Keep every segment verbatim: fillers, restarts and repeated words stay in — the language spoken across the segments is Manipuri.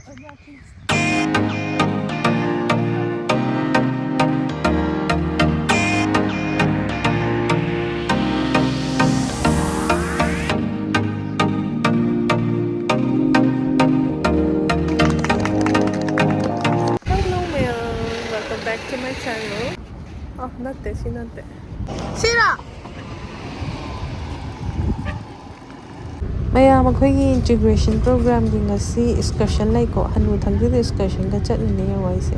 Hello ꯃꯌꯥꯝ, welcome back to my channel. ꯑ, ꯅꯠꯇꯦ, ꯁꯤ ꯅꯠꯇꯦ꯫ ꯁꯤꯔꯥ? ꯃꯌꯥꯝ, ꯑꯩꯈꯣꯏꯒꯤ integration programꯒꯤ ꯉꯁꯤ excursion ꯂꯩꯀꯣ꯫ ꯍꯅꯨ ꯊꯪꯖꯗ excursionꯒ ꯆꯠꯂꯤꯅꯦ ꯌꯦꯡꯉꯣ ꯑꯩꯁꯦ꯫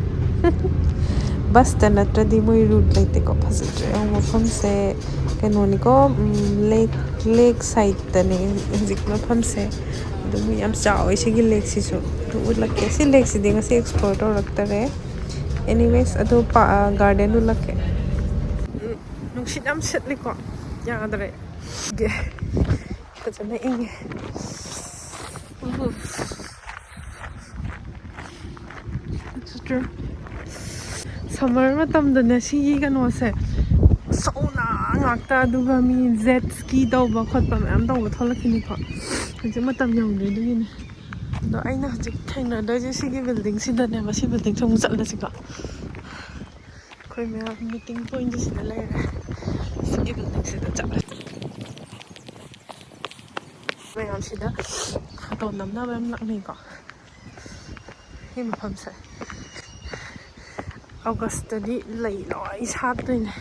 Busꯇ ꯅꯠꯇ꯭ꯔꯗꯤ ꯃꯣꯏ route ꯂꯩꯇꯦꯀꯣ꯫ ꯐꯖꯗ꯭ꯔꯥ ꯌꯦꯡꯉꯣ ꯃꯐꯝꯁꯦ꯫ ꯀꯩꯅꯣꯅꯤꯀꯣ, ꯎꯝ, lake, lake sideꯇꯅꯦ ꯍꯧꯖꯤꯛ ꯃꯐꯝꯁꯦ꯫ ꯑꯗꯨꯝ ꯌꯥꯝ ꯆꯥꯎꯋꯦ ꯁꯤꯒꯤ lakeꯁꯤꯁꯨ꯫ ꯑꯗꯨ ꯎꯠꯂꯛꯀꯦ꯫ ꯁꯤ lakeꯁꯤꯗꯤ ꯉꯁꯤ explore ꯇꯧꯔꯛꯇꯔꯦ꯫ Anyways, ꯑꯗꯣ ꯄꯥ-, ꯑ, garden ꯎꯠꯂꯛꯀꯦ꯫ ꯎꯝ, ꯅꯨꯡꯁꯤꯠ ꯌꯥꯝ ꯁꯤꯠꯂꯤꯀꯣ꯫ ꯌꯥꯗ꯭ꯔꯦ꯫ ꯒꯦ꯫ ꯐꯖꯅ ꯏꯪꯉꯦ꯫ ꯎꯐ꯫ Summer ꯃꯇꯝꯗꯅꯦ ꯁꯤꯒꯤ ꯀꯩꯅꯣꯁꯦ ꯁꯧꯅ ꯉꯥꯛꯇ, ꯑꯗꯨꯒ ꯃꯤ jet ski ꯇꯧꯕ ꯈꯣꯠꯄ ꯃꯌꯥꯝ ꯇꯧꯕ ꯊꯣꯛꯂꯛꯈꯤꯅꯤꯀꯣ꯫ ꯍꯧꯖꯤꯛ ꯃꯇꯝ ꯌꯧꯗ꯭ꯔꯤ ꯑꯗꯨꯒꯤꯅꯦ꯫ ꯑꯗꯣ ꯑꯩꯅ ꯍꯧꯖꯤꯛ ꯊꯦꯡꯅꯗꯣꯏꯁꯦ ꯁꯤꯒꯤ buildingꯁꯤꯗꯅꯦꯕ꯫ ꯁꯤ buildingꯁꯦ ꯑꯃꯨꯛ ꯆꯠꯂꯁꯤꯀꯣ꯫ ꯑꯩꯈꯣꯏ ꯃꯌꯥꯝ meeting pointꯁꯦ ꯁꯤꯗ ꯂꯩꯔꯦ꯫ ꯁꯤꯒꯤ buildingꯁꯤꯗ ꯆꯠꯂꯁꯤ꯫ ꯃꯌꯥꯝꯁꯤꯗ photo ꯅꯝꯅꯕ ꯌꯥꯝ ꯂꯥꯛꯅꯩꯀꯣ꯫ ꯁꯤ ꯃꯐꯝꯁꯦ Augustꯇꯗꯤ ꯂꯩ ꯂꯣꯏ ꯁꯥꯠꯇꯣꯏꯅꯦ꯫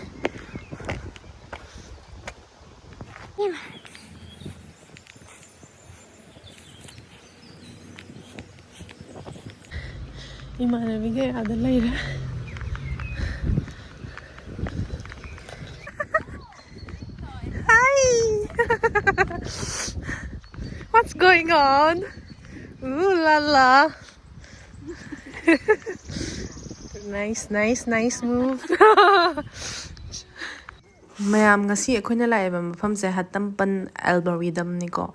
ꯏꯃꯥꯟꯅꯕꯤꯒ ꯑꯥꯗ ꯂꯩꯔꯦ꯫ Hi! What's going on? Ooh la la! Nice, nice, nice move. ꯃꯌꯥꯝ, ꯉꯁꯤ ꯑꯩꯈꯣꯏꯅ ꯂꯥꯛꯏꯕ ꯃꯐꯝꯁꯦ ꯍꯠꯇꯝꯄꯟ ꯑꯦꯜꯕꯣꯔꯤꯗꯝꯅꯤꯀꯣ꯫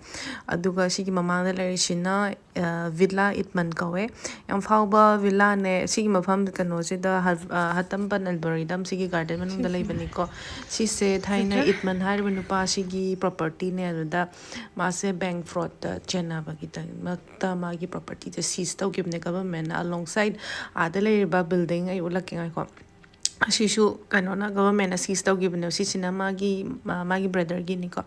ꯑꯗꯨꯒ ꯁꯤꯒꯤ ꯃꯃꯥꯡꯗ ꯂꯩꯔꯤꯁꯤꯅ, ꯑ, ꯚꯤꯂꯥ ꯏꯠꯃꯟ ꯀꯧꯋꯦ꯫ ꯌꯥꯝ ꯐꯥꯎꯕ ꯚꯤꯂꯥꯅꯦ꯫ ꯁꯤꯒꯤ ꯃꯐꯝ ꯀꯩꯅꯣꯁꯤꯗ ꯍ-, ꯑ, ꯍꯠꯇꯝꯄꯟ ꯑꯦꯜꯕꯣꯔꯤꯗꯝ ꯁꯤꯒꯤ ꯒꯥꯔꯗꯦꯟ ꯃꯅꯨꯡꯗ ꯂꯩꯕꯅꯤꯀꯣ꯫ ꯁꯤꯁꯦ ꯊꯥꯏꯅ ꯏꯠꯃꯟ ꯍꯥꯏꯔꯤꯕ ꯅꯨꯄꯥꯁꯤꯒꯤ ꯄ꯭ꯔꯣꯄꯔꯇꯤꯅꯦ꯫ ꯑꯗꯨꯗ ꯃꯥꯁꯦ ꯕꯦꯡꯛ ꯐ꯭ꯔꯣꯗꯇ ꯆꯦꯟꯅꯕꯒꯤꯗꯃꯛꯇ ꯃꯥꯒꯤ ꯄ꯭ꯔꯣꯄꯔꯇꯤꯁꯦ ꯁꯤꯖ ꯇꯧꯈꯤꯕꯅꯦ ꯒꯚꯔꯟꯃꯦꯟꯅ꯫ Alongside ꯑꯥꯗ ꯂꯩꯔꯤꯕ ꯕꯤꯜꯗꯤꯡ ꯑꯩ ꯎꯠꯂꯛꯀꯦ, ꯉꯥꯏꯈꯣ꯫ ꯑꯁꯤꯁꯨ ꯀꯩꯅꯣꯅ, ꯒꯚꯔꯟꯃꯦꯟꯅ ꯁꯤꯖ ꯇꯧꯈꯤꯕꯅꯦ꯫ ꯁꯤꯁꯤꯅ ꯃꯥꯒꯤ, ꯃꯥ-, ꯃꯥꯒꯤ ꯕ꯭ꯔꯗꯔꯒꯤꯅꯤꯀꯣ꯫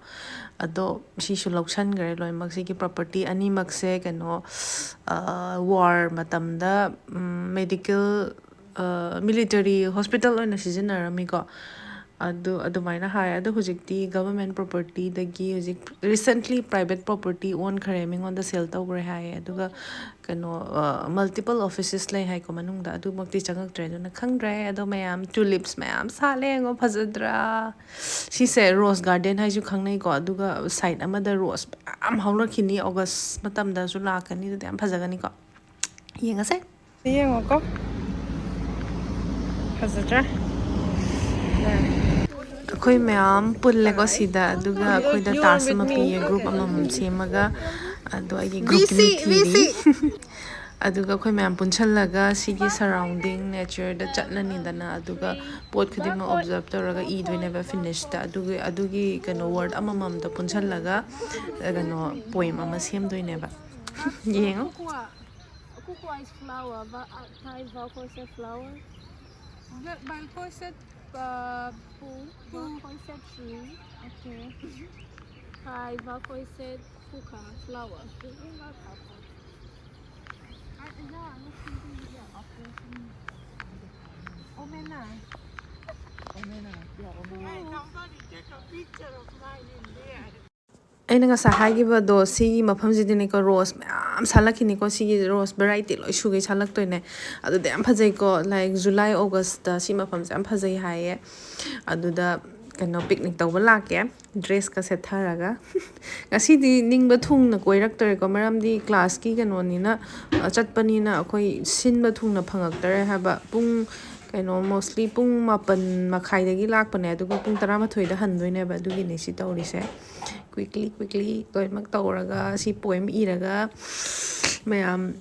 ꯑꯗꯣ ꯁꯤꯁꯨ ꯂꯧꯁꯟꯈ꯭ꯔꯦ ꯂꯣꯏꯅꯃꯛ꯫ ꯁꯤꯒꯤ ꯄ꯭ꯔꯣꯄꯔꯇꯤ ꯑꯅꯤꯃꯛꯁꯦ ꯀꯩꯅꯣ, ꯑ, ꯋꯥꯔ ꯃꯇꯝꯗ, ꯎꯝ, ꯃꯦꯗꯤꯀꯦꯜ, ꯑ, ꯃꯤꯂꯤꯇꯔꯤ ꯍꯣꯁꯄꯤꯇꯥꯜ ꯑꯣꯏꯅ ꯁꯤꯖꯤꯟꯅꯔꯝꯃꯤꯀꯣ꯫ ꯑꯗꯨ ꯑꯗꯨꯃꯥꯏꯅ ꯍꯥꯏ꯫ ꯑꯗꯣ ꯍꯧꯖꯤꯛꯇꯤ ꯒꯚꯔꯟꯃꯦꯟ ꯄ꯭ꯔꯣꯄꯔꯇꯤꯗꯒꯤ ꯍꯧꯖꯤꯛ recently private property ꯑꯣꯟꯈ꯭ꯔꯦ, ꯃꯤꯉꯣꯟꯗ ꯁꯦꯜ ꯇꯧꯈ꯭ꯔꯦ ꯍꯥꯏꯌꯦ꯫ ꯑꯗꯨꯒ ꯀꯩꯅꯣ, ꯑ, multiple offices ꯂꯩ ꯍꯥꯏꯀꯣ ꯃꯅꯨꯡꯗ, ꯑꯗꯨꯃꯛꯇꯤ ꯆꯪꯉꯛꯇ꯭ꯔꯦ꯫ ꯑꯗꯨꯅ ꯈꯪꯗ꯭ꯔꯦ꯫ ꯑꯗꯣ ꯃꯌꯥꯝ, ꯇ꯭ꯌꯨꯂꯤꯞꯁ ꯃꯌꯥꯝ ꯁꯥꯠꯂꯦ ꯌꯦꯡꯉꯣ, ꯐꯖꯗ꯭ꯔꯥ? ꯁꯤꯁꯦ ꯔꯣꯁ ꯒꯥꯔꯗꯦꯟ ꯍꯥꯏꯁꯨ ꯈꯪꯅꯩꯀꯣ꯫ ꯑꯗꯨꯒ ꯁꯥꯏꯠ ꯑꯃꯗ ꯔꯣꯁ ꯃꯌꯥꯝ ꯍꯧꯔꯛꯈꯤꯅꯤ, ꯑꯣꯒꯁ ꯃꯇꯝꯗꯁꯨ ꯂꯥꯛꯀꯅꯤ꯫ ꯑꯗꯨꯗꯤ ꯌꯥꯝ ꯐꯖꯒꯅꯤꯀꯣ꯫ ꯌꯦꯡꯉꯁꯦ꯫ ꯌꯦꯡꯉꯣꯀꯣ꯫ ꯐꯖꯗ꯭ꯔꯥ? ꯑꯩꯈꯣꯏ ꯃꯌꯥꯝ ꯄꯨꯜꯂꯦꯀꯣ ꯁꯤꯗ, ꯑꯗꯨꯒ ꯑꯩꯈꯣꯏꯗ ꯇꯥꯁ ꯑꯃ ꯄꯤꯌꯦ, ꯒ꯭ꯔꯨꯞ ꯑꯃꯃꯝ ꯁꯦꯝꯃꯒ꯫ ꯑꯗꯣ ꯑꯩꯒꯤ ꯒ꯭ꯔꯨꯞꯀꯤ ꯃꯤ ꯊꯤꯔꯤ꯫ ꯑꯗꯨꯒ ꯑꯩꯈꯣꯏ ꯃꯌꯥꯝ ꯄꯨꯟꯁꯜꯂꯒ ꯁꯤꯒꯤ ꯁꯔꯥꯎꯟꯗꯤꯡ ꯅꯦꯆꯔꯗ ꯆꯠꯂꯅꯤꯗꯅ, ꯑꯗꯨꯒ ꯄꯣꯠ ꯈꯨꯗꯤꯡꯃꯛ ꯑꯣꯕꯖꯔꯞ ꯇꯧꯔꯒ ꯏꯗꯣꯏꯅꯦꯕ ꯐꯤꯅꯤꯁꯇ꯫ ꯑꯗꯨꯒꯤ, ꯑꯗꯨꯒꯤ ꯀꯩꯅꯣ, ꯋꯥꯔꯗ ꯑꯃꯃꯝꯗ ꯄꯨꯟꯁꯜꯂꯒ, ꯑ, ꯀꯩꯅꯣ, ꯄꯣꯏꯝ ꯑꯃ ꯁꯦꯝꯗꯣꯏꯅꯦꯕ꯫ ꯌꯦꯡꯉꯣ꯫ Cocoa. Cocoa is flower, but, uh, Thai Valkoi said flower. Valkoi said, uh, poo. Valkoi said tree. Okay. Thai Valkoi said cocoa, flower. Omena. Omena. Yeah, somebody take a picture of mine in there. ꯑꯩꯅ ꯉꯁꯥꯏ ꯍꯥꯏꯈꯤꯕꯗꯣ, ꯁꯤꯒꯤ ꯃꯐꯝꯁꯤꯗꯅꯤꯀꯣ, ꯔꯣꯁ ꯃꯌꯥꯝ ꯁꯥꯠꯂꯛꯈꯤꯅꯤꯀꯣ꯫ ꯁꯤꯒꯤ ꯔꯣꯁ ꯚꯦꯔꯥꯏꯇꯤ ꯂꯣꯏ ꯁꯨꯒꯩ ꯁꯥꯠꯂꯛꯇꯣꯏꯅꯦ꯫ ꯑꯗꯨꯗ ꯌꯥꯝ ꯐꯖꯩꯀꯣ, like, ꯖꯨꯂꯥꯏ, ꯑꯣꯒꯁꯇ ꯁꯤ ꯃꯐꯝꯁꯦ ꯌꯥꯝ ꯐꯖꯩ ꯍꯥꯏꯌꯦ꯫ ꯑꯗꯨꯗ ꯀꯩꯅꯣ, ꯄꯤꯛꯅꯤꯛ ꯇꯧꯕ ꯂꯥꯛꯀꯦ, ꯗ꯭ꯔꯦꯁꯀ ꯁꯦꯠꯊꯔꯒ꯫ ꯉꯁꯤꯗꯤ ꯅꯤꯡꯕ ꯊꯨꯡꯅ ꯀꯣꯏꯔꯛꯇꯣꯔꯦꯀꯣ, ꯃꯔꯝꯗꯤ ꯀ꯭ꯂꯥꯁꯀꯤ ꯀꯩꯅꯣꯅꯤꯅ, ꯑ, ꯆꯠꯄꯅꯤꯅ ꯑꯩꯈꯣꯏ ꯁꯤꯟꯕ ꯊꯨꯡꯅ ꯐꯪꯉꯛꯇꯔꯦ ꯍꯥꯏꯕ꯫ ꯄꯨꯡ ꯀꯩꯅꯣ, mostly ꯄꯨꯡ ꯃꯥꯄꯟ ꯃꯈꯥꯏꯗꯒꯤ ꯂꯥꯛꯄꯅꯦ, ꯑꯗꯨꯒ ꯄꯨꯡ ꯇꯔꯥꯃꯥꯊꯣꯏꯗ ꯍꯟꯗꯣꯏꯅꯦꯕ꯫ ꯑꯗꯨꯒꯤꯅꯦ ꯁꯤ ꯇꯧꯔꯤꯁꯦ꯫ Quickly, quickly ꯂꯣꯏꯅꯃꯛ ꯇꯧꯔꯒ, ꯁꯤ poem ꯏꯔꯒ ꯃꯌꯥꯝ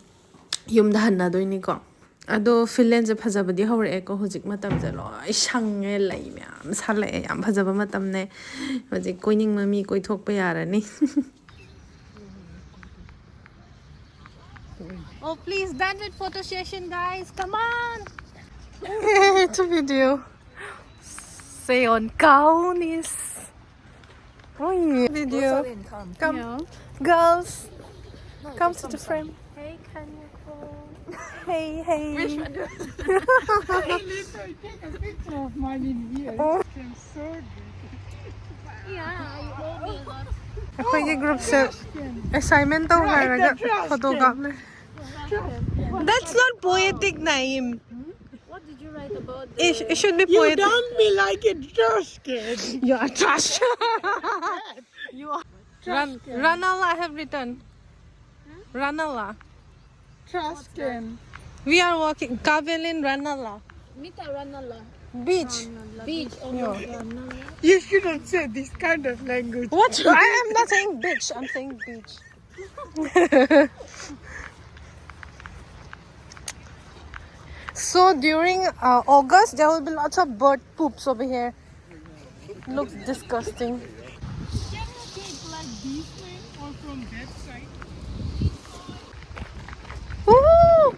ꯌꯨꯝꯗ ꯍꯟꯅꯗꯣꯏꯅꯤꯀꯣ꯫ ꯑꯗꯣ ꯐꯤꯟꯂꯦꯟꯁꯦ ꯐꯖꯕꯗꯤ ꯍꯧꯔꯛꯑꯦꯀꯣ꯫ ꯍꯧꯖꯤꯛ ꯃꯇꯝꯁꯦ ꯂꯣꯏ ꯁꯪꯉꯦ, ꯂꯩ ꯃꯌꯥꯝ ꯁꯥꯠꯂꯛꯑꯦ, ꯌꯥꯝ ꯐꯖꯕ ꯃꯇꯝꯅꯦ꯫ ꯍꯧꯖꯤꯛ ꯀꯣꯏꯅꯤꯡꯕ ꯃꯤ ꯀꯣꯏꯊꯣꯛꯄ ꯌꯥꯔꯅꯤ꯫ Oh, please done with photo session, guys. Come on. It's a video. Say on Kaunis. Oh, yeah. Video. Come. Girls, come to the frame. Hey, Kanyako. Hey, hey. Which one do I take a picture of mine in here? Oh. I'm so good. Yeah, you owe me a lot. ꯑꯩꯈꯣꯏꯒꯤ groupꯁꯦ assignment ꯇꯧ ꯍꯥꯏꯔꯒ photo ꯀꯥꯞꯂꯦ꯫ That's not poetic, Naeem. What did you write about the... It, it should be poetic. You done me like a trash can. You are trash. You are trash can. Ranala, I have written. Ranala. Trash can. We are walking. Kavelin Ranala. Mita Ranala. Beach. Beach. Oh, yeah. Ranala. You shouldn't say this kind of language. What? I am not saying bitch. I'm saying beach. So during uh, August, there will be lots of bird poops over here. Looks disgusting. Can you take like this way or from that side? Ooh!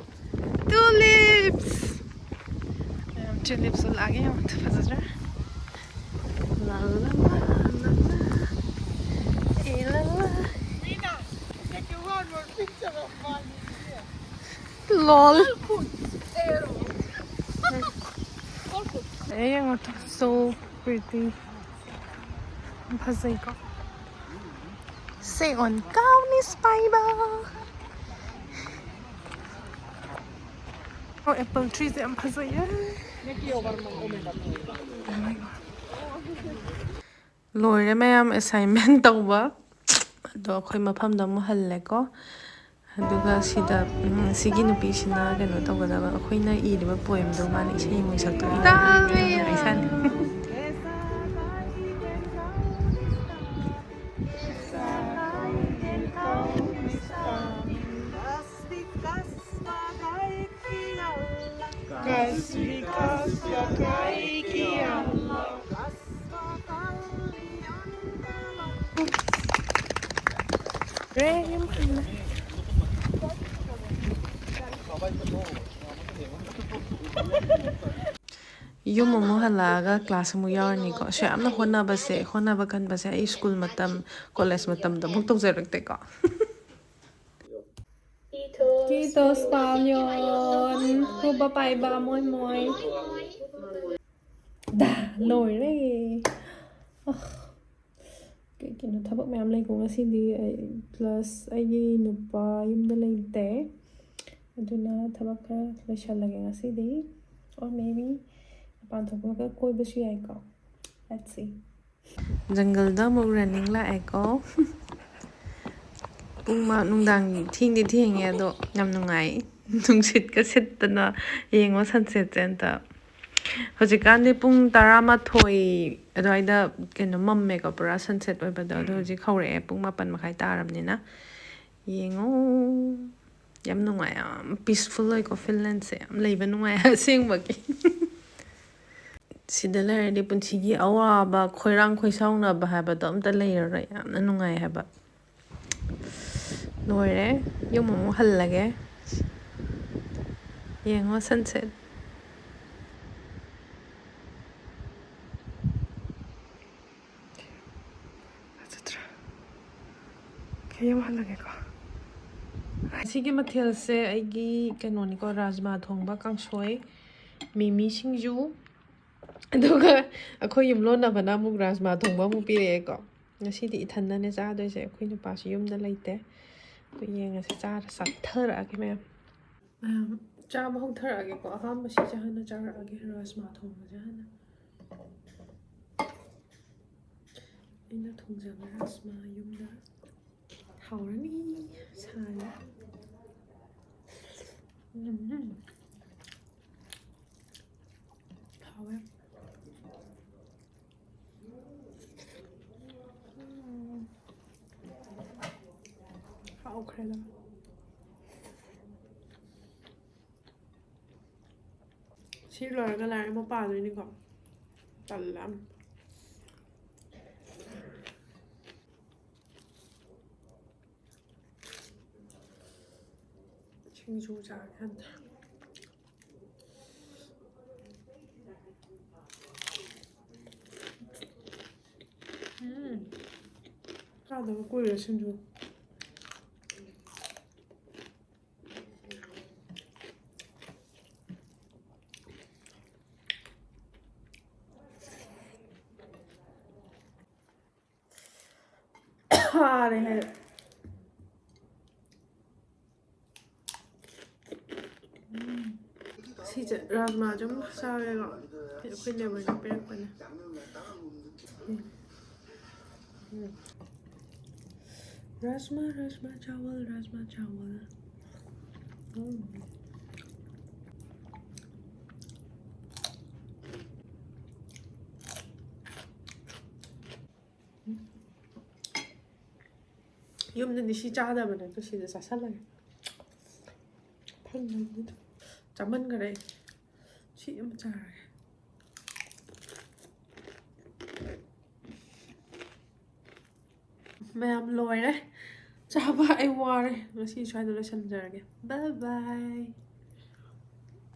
Tulips! ꯌꯥꯝ tulips ꯁꯨ ꯂꯥꯛꯑꯦ, ꯌꯥꯝ ꯐꯖꯗ꯭ꯔꯥ? ꯂꯥ ꯂꯥ ꯂꯥ ꯂꯥ ꯂꯥ. ꯑꯦ ꯂꯥ ꯂꯥ. Rina, take a one more picture of mine here. Lol. ꯑꯦ, ꯌꯦꯡꯉꯣ, so pretty. ꯌꯥꯝ ꯐꯖꯩꯀꯣ? Say on Kaunis ꯄꯥꯏꯕ. ꯑꯣ, apple tree ꯁꯦ ꯌꯥꯝ ꯐꯖꯩꯌꯦ꯫ Oh my God. ꯂꯣꯏꯔꯦ ꯃꯌꯥꯝ assignment ꯇꯧꯕ꯫ ꯑꯗꯣ ꯑꯩꯈꯣꯏ ꯃꯐꯝꯗ ꯑꯃꯨꯛ ꯍꯜꯂꯦꯀꯣ꯫ ꯑꯗꯨꯒ ꯁꯤꯗ, ꯎꯝ, ꯁꯤꯒꯤ ꯅꯨꯄꯤꯁꯤꯅ ꯀꯩꯅꯣ ꯇꯧꯒꯗꯕ, ꯑꯩꯈꯣꯏꯅ ꯏꯔꯤꯕ ꯄꯣꯏꯝꯗꯣ ꯃꯥꯅ ꯏꯁꯩ ꯑꯃꯨꯛ ꯁꯛꯇꯣꯏꯅꯦ꯫ ꯇꯥꯕ ꯌꯥꯏ꯫ ꯏꯁꯥꯅꯤ꯫ ꯌꯨꯝ ꯑꯃꯨꯛ ꯍꯜꯂꯛꯑꯒ ꯀ꯭ꯂꯥꯁ ꯑꯃꯨꯛ ꯌꯥꯎꯔꯅꯤꯀꯣ꯫ ꯑꯁ, ꯌꯥꯝꯅ ꯍꯣꯠꯅꯕꯁꯦ, ꯍꯣꯠꯅꯕ ꯀꯟꯕꯁꯦ ꯑꯩ ꯁ꯭ꯀꯨꯜ ꯃꯇꯝ, ꯀꯣꯂꯦꯖ ꯃꯇꯝꯗ ꯑꯃꯨꯛ ꯇꯧꯖꯔꯛꯇꯦꯀꯣ꯫ Kitos, Palion, Huba Paiba, Moi Moi꯫ ꯗꯥ, ꯂꯣꯏꯔꯦ꯫ ꯑꯍ, ꯀꯩꯒꯤꯅꯣ ꯊꯕꯛ ꯃꯌꯥꯝ ꯂꯩꯀꯣ ꯉꯁꯤꯗꯤ꯫ ꯑꯩ, plus ꯑꯩꯒꯤ ꯅꯨꯄꯥ ꯌꯨꯝꯗ ꯂꯩꯇꯦ, ꯑꯗꯨꯅ ꯊꯕꯛ ꯈꯔ ꯂꯣꯏꯁꯜꯂꯒꯦ ꯉꯁꯤꯗꯤ꯫ Or maybe ꯃꯄꯥꯟ ꯊꯣꯛꯄꯒ ꯀꯣꯏꯕꯁꯨ ꯌꯥꯏꯀꯣ꯫ Let's see꯫ ꯖꯪꯒꯜꯗ ꯑꯃꯨꯛ running ꯂꯥꯛꯑꯦꯀꯣ꯫ ꯄꯨꯡ ꯃꯥ-, ꯅꯨꯡꯗꯥꯡ ꯊꯦꯡꯗꯤ ꯊꯦꯡꯉꯦ, ꯑꯗꯣ ꯌꯥꯝ ꯅꯨꯡꯉꯥꯏ꯫ ꯅꯨꯡꯁꯤꯠꯀ ꯁꯤꯠꯇꯅ ꯌꯦꯡꯉꯣ sunsetꯁꯦ ꯑꯝꯇ꯫ ꯍꯧꯖꯤꯛꯀꯥꯟꯗꯤ ꯄꯨꯡ ꯇꯔꯥꯃꯥꯊꯣꯏ ꯑꯗꯨꯋꯥꯏꯗ ꯀꯩꯅꯣ ꯃꯝꯃꯦꯀꯣ, ꯄꯨꯔꯥ sunset ꯑꯣꯏꯕꯗꯣ꯫ ꯑꯗꯣ ꯍꯧꯖꯤꯛ ꯍꯧꯔꯛꯑꯦ, ꯄꯨꯡ ꯃꯥꯄꯟ ꯃꯈꯥꯏ ꯇꯥꯔꯕꯅꯤꯅ꯫ ꯌꯦꯡꯉꯣ, ꯌꯥꯝ ꯅꯨꯡꯉꯥꯏ, ꯌꯥꯝ peaceful ꯑꯣꯏꯀꯣ꯫ ꯐꯤꯟꯂꯦꯟꯁꯦ ꯌꯥꯝ ꯂꯩꯕ ꯅꯨꯡꯉꯥꯏ ꯑꯁꯦꯡꯕꯒꯤ꯫ ꯁꯤꯗ ꯂꯩꯔꯗꯤ ꯄꯨꯟꯁꯤꯒꯤ ꯑꯋꯥꯕ, ꯈꯣꯏꯔꯥꯡ ꯈꯣꯏꯁꯥꯎꯅꯕ ꯍꯥꯏꯕꯗꯣ ꯑꯝꯇ ꯂꯩꯔꯔꯣꯏ꯫ ꯌꯥꯝꯅ ꯅꯨꯡꯉꯥꯏ ꯍꯥꯏꯕ꯫ ꯂꯣꯏꯔꯦ, ꯌꯨꯝ ꯑꯃꯨꯛ ꯍꯜꯂꯒꯦ꯫ ꯌꯦꯡꯉꯣ sunset꯫ ꯐꯖꯗ꯭ꯔꯥ? ꯑꯩ ꯌꯨꯝ ꯍꯜꯂꯒꯦꯀꯣ꯫ ꯉꯁꯤꯒꯤ ꯃꯊꯦꯜꯁꯦ ꯑꯩꯒꯤ ꯀꯩꯅꯣꯅꯤꯀꯣ, ꯔꯥꯖꯃꯥ ꯊꯣꯡꯕ, ꯀꯥꯡꯁꯣꯏ, ꯃꯤꯃꯤ ꯁꯤꯡꯖꯨ, ꯑꯗꯨꯒ ꯑꯩꯈꯣꯏ ꯌꯨꯝꯂꯣꯟꯅꯕꯅ ꯑꯃꯨꯛ ꯔꯥꯖꯃꯥ ꯊꯣꯡꯕ ꯑꯃꯨꯛ ꯄꯤꯔꯛꯑꯦꯀꯣ꯫ ꯉꯁꯤꯗꯤ ꯏꯊꯟꯗꯅꯦ ꯆꯥꯗꯣꯏꯁꯦ, ꯑꯩꯈꯣꯏ ꯅꯨꯄꯥꯁꯨ ꯌꯨꯝꯗ ꯂꯩꯇꯦ꯫ ꯑꯩꯈꯣꯏ ꯌꯦꯡꯉꯁꯦ, ꯆꯥꯔ ꯆꯥꯊꯔꯛꯑꯒꯦ ꯃꯌꯥꯝ꯫ ꯃꯌꯥꯝ ꯆꯥꯕ ꯍꯧꯊꯔꯛꯑꯒꯦꯀꯣ꯫ ꯑꯍꯥꯟꯕ ꯁꯤꯁꯦ ꯍꯥꯟꯅ ꯆꯥꯔꯛꯑꯒꯦ, ꯔꯥꯖꯃꯥ ꯊꯣꯡꯕꯁꯦ ꯍꯥꯟꯅ꯫ ꯑꯩꯅ ꯊꯣꯡꯖꯕ ꯔꯥꯖꯃꯥ ꯌꯨꯝꯗ꯫ ꯍꯥꯎꯔꯅꯤ꯫ ꯁꯥꯅ ꯎꯝ꯫ ꯍꯥꯎꯋꯦ꯫ ꯎꯝ꯫ ꯍꯥꯎꯈ꯭ꯔꯦꯗ꯫ ꯁꯤ ꯂꯣꯏꯔꯒ ꯂꯥꯏꯔꯤꯛ ꯑꯃ ꯄꯥꯗꯣꯏꯅꯤꯀꯣ꯫ ꯇꯜꯂꯦ ꯌꯥꯝ꯫ ꯁꯤꯡꯖꯨ ꯆꯥꯒꯦ ꯍꯟꯗꯛ꯫ ꯎꯝ꯫ ꯆꯥꯗꯕ ꯀꯨꯏꯔꯦ ꯁꯤꯡꯖꯨ꯫ ꯍꯥꯔꯦ ꯍꯥꯏꯔꯦ꯫ ꯎꯝ꯫ ꯁꯤꯁꯦ ꯔꯥꯖꯃꯥꯁꯦ ꯑꯗꯨꯝ ꯆꯥꯔꯦꯀꯣ꯫ ꯑꯩꯈꯣꯏ neighbourꯅ ꯄꯤꯔꯛꯄꯅꯦ꯫ ꯎꯝ꯫ ꯎꯝ꯫ ꯔꯥꯖꯃꯥ, ꯔꯥꯖꯃꯥ ꯆꯥꯋꯜ, ꯔꯥꯖꯃꯥ ꯆꯥꯋꯜ꯫ ꯎꯝ꯫ ꯌꯨꯝꯗꯗꯤ ꯁꯤ ꯆꯥꯗꯕꯅꯦ, ꯑꯗꯣ ꯁꯤꯗ ꯆꯥꯁꯜꯂꯒꯦ꯫ ꯐꯪꯗꯕꯅꯤꯅ꯫ ꯆꯥꯃꯟꯈꯔꯦ꯫ ꯁꯤ ꯑꯃ ꯆꯥꯔꯒꯦ꯫ ꯃꯌꯥꯝ ꯂꯣꯏꯔꯦ꯫ ꯆꯥꯕ ꯑꯩ ꯋꯥꯔꯦ꯫ ꯉꯁꯤ ꯁ꯭ꯋꯥꯏꯗ ꯂꯣꯏꯁꯤꯟꯖꯔꯒꯦ꯫ Bye bye꯫